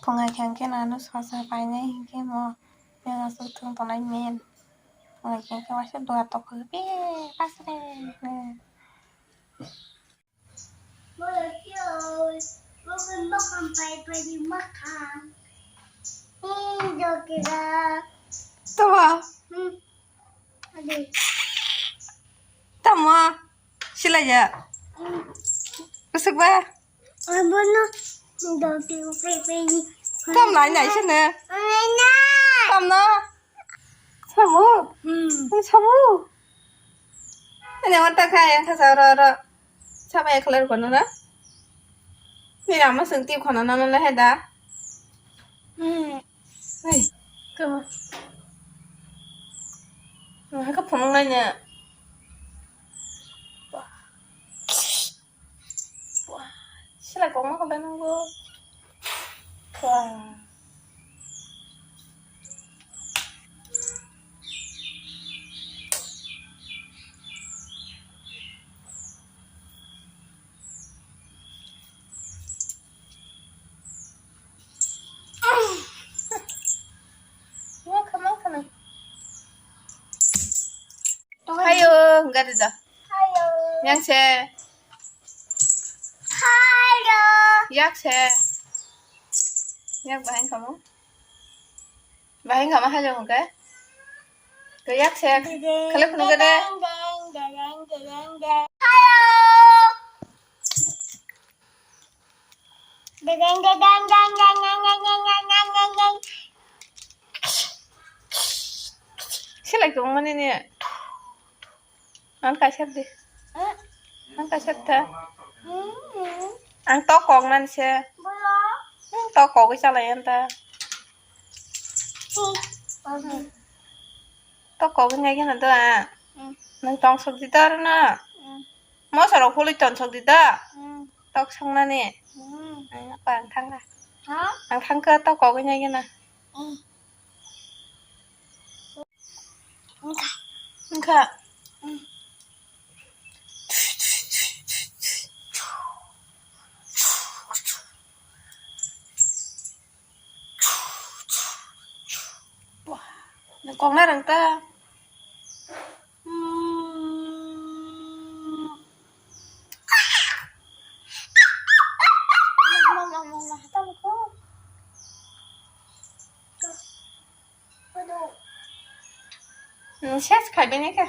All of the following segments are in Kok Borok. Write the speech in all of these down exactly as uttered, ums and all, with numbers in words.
Phunga khe hwnkhe nano sosa painai hinkhe mo yang aswk thwng tongnai men. Phunga khe hwnkhe waisa dua tokho be pasre. Tama. Tama. Silai ya. Kusuk ba. Abono doti upai pai ni. Tam nai nai sene. Nai nai. Tam na. Samu. Hmm. Samu. Ini mata kaya kasa ora ora. Sama eklar kono na. Ni ama senti kono na na heda. Hmm. Hey. Kama. Nah, ka phone nai ne. Wah. Wah, sila kok ma kok nanggo. Wah. Mokha, mokha na. Hayo, gari da. Hayo. Yang se. Hayo. Yak se. Yak bahai kamo. Bahai kamo hayo hongke. Ke yak se. Kale khunu gade. Hayo. Silai tongmani ni. Ang kaisa di. Ang kaisa tha. Ang tok kok nani se. Ang tok kok chalai anta. Tok kok ngai gana do a. Nang tong sok di tor na. Moso rok phului ton sok di da. Hmm. Tok sangnani. Hmm. Ang apa ang thangka. Ha? Ang thangka tok kogwi nai gana. Hmm. Wngkha. Wngkha. Hmm. Wah, nang kok narang ta. Hmm. Mama, mama, mama, tamo ko. Hmm, ses khai bini ke.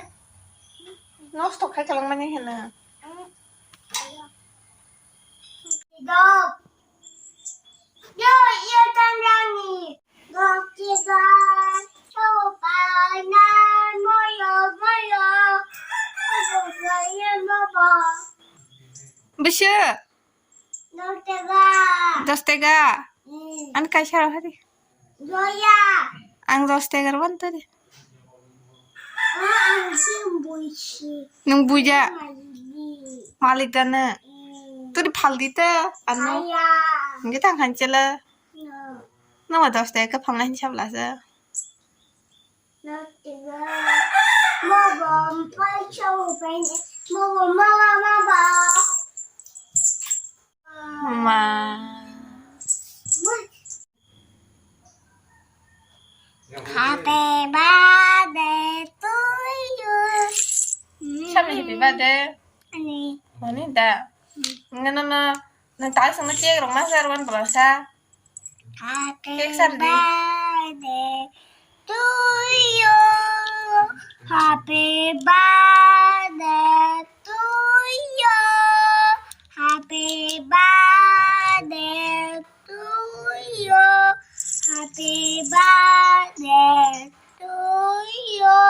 Nosto khai kalang mani hena. Dog. Yo, yo, tangrani. Dog tiga, chopa, na, moyo, moyo. Moyo, moyo. Bisa. Dos tega. Dos tega. Hmm. An kaisa rok hari. Doya. Ang dos tega rok anto de. Ah, ang si buisi. Nung buja. Malik. Malik dana. Hmm. Tu di phal di ta, ano. Aya. Ngi tang han chela. No. No ma dos tega phang lain chap lasa. Dos tega. Mabo, pai chau pai. Mabo, mabo, mabo. Ma. Happy birthday to you. Sabi happy birthday. Ani. Mani da. Nana na, na tai sama cake rong masa rong belasa. Happy Cake sar di. Birthday to you. Happy birthday to you. Happy birthday to you. Happy birthday to you.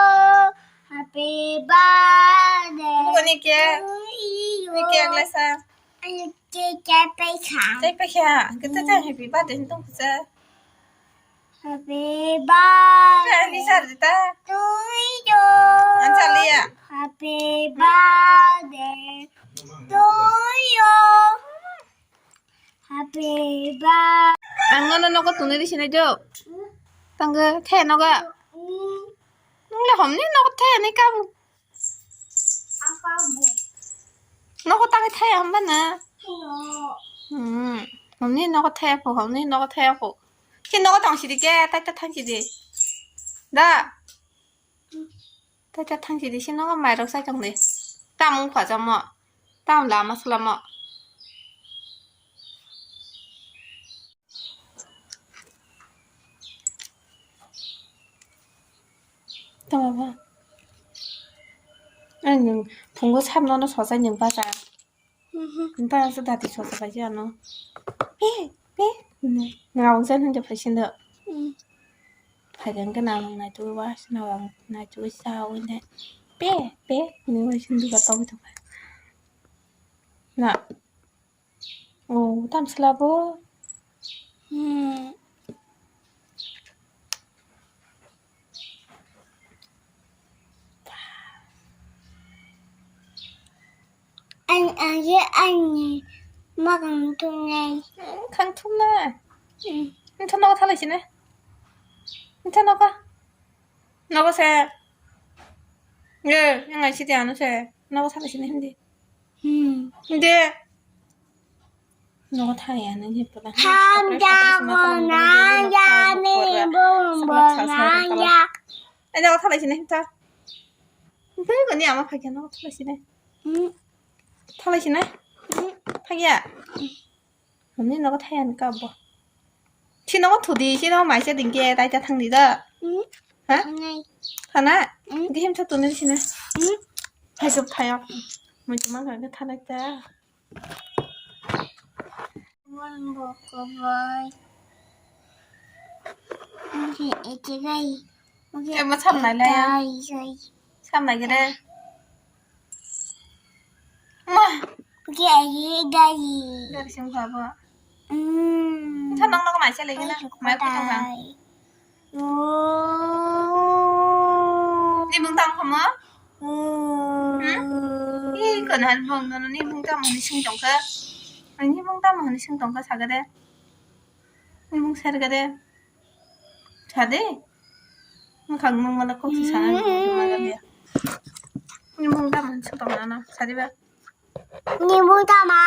Happy birthday Bukan ni cake. To you. Ni cake lasa. Ayo, cake, cake paikha. Cake paikha. Kita cake happy birthday ni tong kisa. Happy birthday. Ani sar dita. To you. An saliya. Happy birthday to you. Happy birthday. Ang nono nogo tunui di sinai jo. Tangga the noga. Nung le homni nogo the ani kabu. Nogo tangwi thaya hamba na? Hmm. Nini nogo thaya pho, nini nogo thaya pho. Ki nogo tong sidi ke, tai ta thang sidi. Da. Tai ta thang sidi, si nogo mairok sai tong di. Tam wng pha jamo. Tam lama salamo. Tama ba. Ang phungo samno no sojai ni baja. Mhm. Ba sa dati sosa bai ano. Pe, pe. Ngawang sa nang japai sindo. Mm. Phaigan ke nang nai tu wa, nang nai tu sa wine. Pe, pe. Ni wa sindu ka tong tu. Na. Oh, tam sila bo. Hmm. Ang, ang, ye, ang, ni, ma kang tu nai. Kang tu na. Hmm. Nta nogo thalai sini. Nta nogo. Nogo se. Ye, yang ai sidi ano se. Nogo thalai sini hindi. Hmm. Hindi. Nogo thaya nang hi pura. Ham ja go na ya ni bum bo na ya. Ai nogo thalai sini himta. Bai go ni ama phagya nogo thalai sini. Hmm. Thalai sini. Hmm. Phagya. Ni nogo thaya ni ka bo. Si nogo thudi si nogo maisa dingke tai ta thangdi da. Hmm. Ha? Nai. Thana? Hmm. Di himta tuni sini. Hmm. Hai sop thaya. Mai tuma ka thana ta. Wan boko bai. Oke, ete gai. Oke, eh, ma samnai lai ya? Gai, gai. Samnai gede. Ma. Oke, ete gai. Gari sing baba. Hmm. Tha nang nang mai se lagi na. Mai ko tang. Ni mung tamo? Hmm? Ih, kono han bong nono ni mung tamo hwnwi swng tongkha? Ani mung tamo hwnwi swng tongkha saga de? Ni mung serga de? Sade? Mung khang mung mala kok si sana ni mung tamo dia. Ni mung tamo hwnwi swng tongkha nono? Sade ba? Ni mung tama?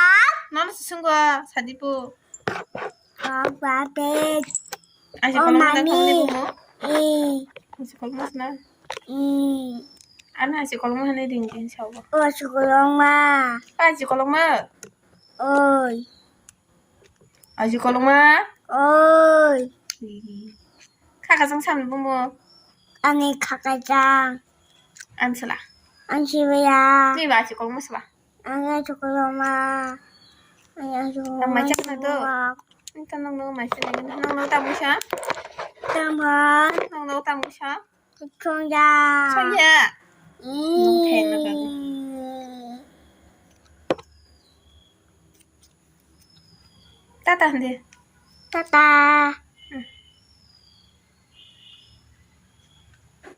Nono se swngo, sadi po. Kok ba pet. Aji koloma da kong ni bumo? Eh. Aji koloma sna? Eh. Ana aji koloma hane ding ding sao. O aji koloma. Aji koloma. Oi. Aji koloma. Oi. Kaka jang sami bumo. Ani kaka jang. Ansela. Ansi baya. Ni ba aji koloma sela. Ang ya chukuloma. Ang ya chukuloma. Ang mai chakna do. Ito nang no mai chakna. Nang no tamu sa? Tamu. Nang no tamu sa? Chongya. Chongya. Nung khe na ba. Tata hande. Tata.